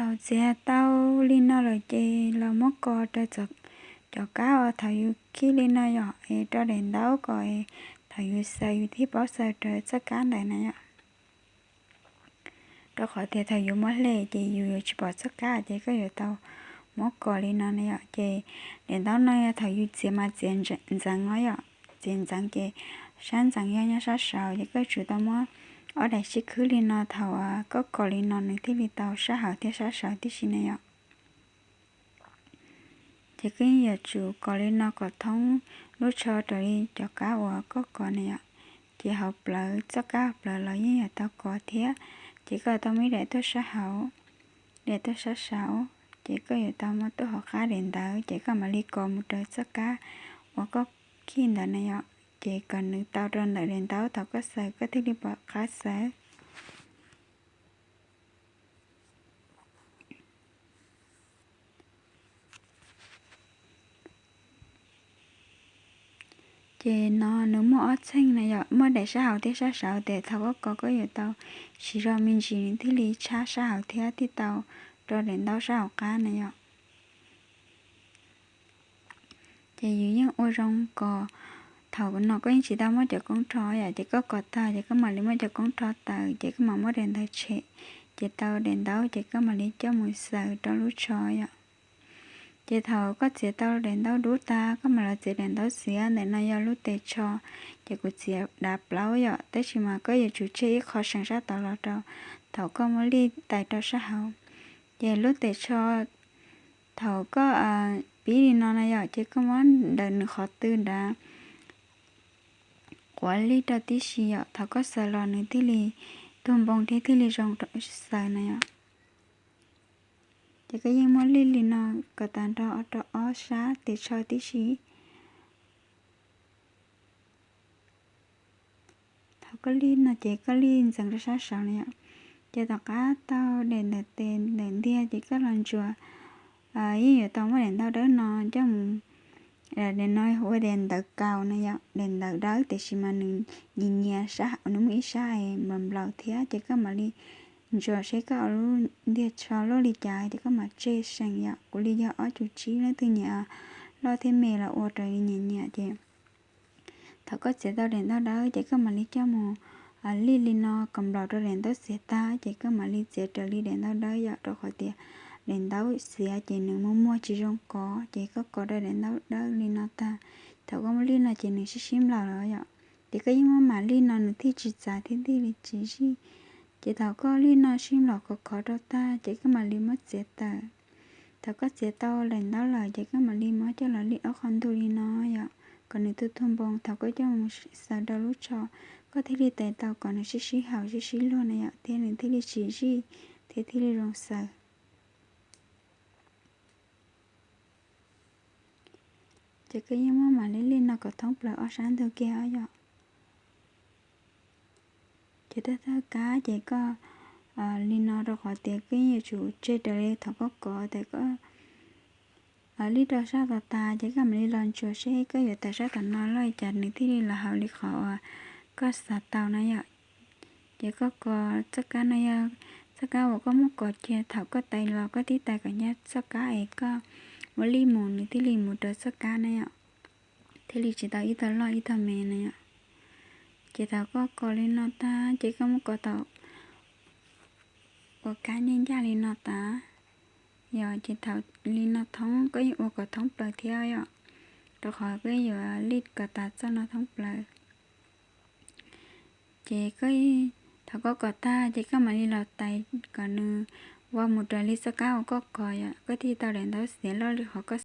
Thaum txiav tau li no lawm ces los muab kos rau cov kab uas thaum yus khij li no yom, es rau daim ntaub kom thaum yus xaws yus thiaj paub xaws rau txoj kab ntawd na yom. Rau qhov tias thaum yus muab hle ces yus yuav tsis pom txoj kab, ces koj yuav tau muab kos li no na yom. Ces daim ntaub no yog thaum yus txiav mas txiav ntxeev os yom, txiav ntxeev ces sab ntxeev yog nyob sab saud, ces koj yuav tsum tau muab ob daim sib khwb li no, thaum koj kos li no nws thiaj li tau sab hauv thiab sab saud tib si na yom. Ces koj yeej yuav tsum kos li no kom thoob lub tsho raws li cov kab uas koj kos na yom. Ces hauv plawv, txoj kab hauv plawv los yeej yuav tau kos thiab. Ces koj yuav tau muab ib daim tuaj sab hauv, daim tuaj sab saud, ces koj yuav tau muab tuaj hauv qab daim ntawv, ces koj mam li kos mus rau txoj kab uas koj khij ntawd na yom. Ces kom nws tau rau ntawm daim ntaub, thaum koj xaws koj thiaj li pom qab xaws. Ces no nws muaj ob txheej na yom, muaj daim sab hauv thiab sab saud, ces thaum koj kos koj yuav tau siv zog me ntsis nws thiaj li tshab sab hauv thiab thiaj tau rau daim ntaub sab hauv qab na yom. Ces yus yeej ua zoo kos. Thaum no koj yeej tsis tau muab cov koob rho yom, ces koj kos tag ces koj mam li muab cov koob rho tawm, ces koj mam muab daim ntawv tshem, ces tau daim ntaub ces koj mam li coj mus xaws rau lub tsho yom. Ces thaum koj txiav tau daim ntaub dub tag, koj mam los txiav daim ntaub xiav. Ntawm no yog lub tes tsho, ces kuv txiav dav plaub yom, tab sis mas koj yuav tsum tseg ib qho seem sab tod los rau thaum koj muab lij tais rau sab hauv. Ces lub tes tsho, thaum koj pib li no na yom, ces koj muab ntawm nws qhov tw nrad quav lij rau tib si yom, thaum koj xaws los nws thiaj li tuag npoo thiab thiaj li zoo xaws na yom. Ces koj yeej muab lij li no kom tas nrho rau ob sab tes tsho tib si. Thaum koj lij no ces koj lij ntxeev rau sab saud na yom. Ces tom qab tau daim ntawv tes ntawm ntiag ces koj los ntsuas, yeej yuav tau muab daim ntaub dawb no coj mus, daim no hu ua daim ntawv kaus na yom, daim ntawv dawb tiam sis mas nws nyias nyias sab, nws muaj ib sab es nplaum nplaum thiab, ces koj mam li ntsuas seb koj ua lub ntiag tsho loj li cas ces koj mam tseg seem yom. Kuv li yog ob cum tsib, leej twg nyiam loj thiab me los ua raws li nyiam nyiam. Ces thaum koj txiav tau daim ntaub dawb ces koj mam li coj mus lij li no kom nplaum rau daim ntaub xiav tag, ces koj mam li txiav raws li daim ntaub dawb yom, rau qhov tias daim ntaub xiav ces nws muag muag tsis zoo kos, ces koj kos rau daim ntaub dawb li no tag. Thaum koj muab lij no ces nws sib sib nplaum lawm yom. Ces koj yeej muab mam lij no nws thiaj tsis txav thiab thiaj li tsis zij. Ces thaum koj lij no sib nplaum khov khov rau tag ces koj mam li muab txiav tawm. Thaum koj txiav tau daim ntaub lawm ces koj mam li muab coj los lij ob qho ntug li no yom, kom nws tuag tuag npoo. Thaum koj coj mus xaws rau lub tsho, koj thiaj li tais tau kom nws sib sib haum sib sib luag na yom, thiab nws thiaj li tsis zij thiab thiaj li zoo xaws. Ces koj yeej muab mam li lij no kom thoob plaws ob sab ntug kiag os yom. Ces thawj thawj kab ces koj li no rau qhov tias koj yeej yuav tsum tseg raws li thaum koj kov tas koj lij rau sab tom tas ces koj mam li los ntsuas seb koj yuav tawm sab tom no loj li cas nws thiaj li los haum li qhov uas koj xav tau na yom. Ces koj kos txoj kab no yog txoj kab uas koj muab kos kiag thaum koj tais los koj tib tais kom nyab txoj kab es koj muab lij mus nws thiaj li mus rau txoj kab na yom, thiaj li tsis tau ib tog loj ib tog me na yom. Ces thaum koj kos li no tag ces koj muab kos tau ua kab ncaj ncaj li no tas. Yog ces thaum li no thoob koj yeej ua kom thoob plaws thiab yom, rau qhov koj yuav lij kom tas txoj no thoob plaws. Ces koj, thaum koj kos tag ces koj mam li los tais kom nws vau mus raws li txoj kab uas koj kos yom, koj thiaj tau daim ntaub xiav loj li qhov koj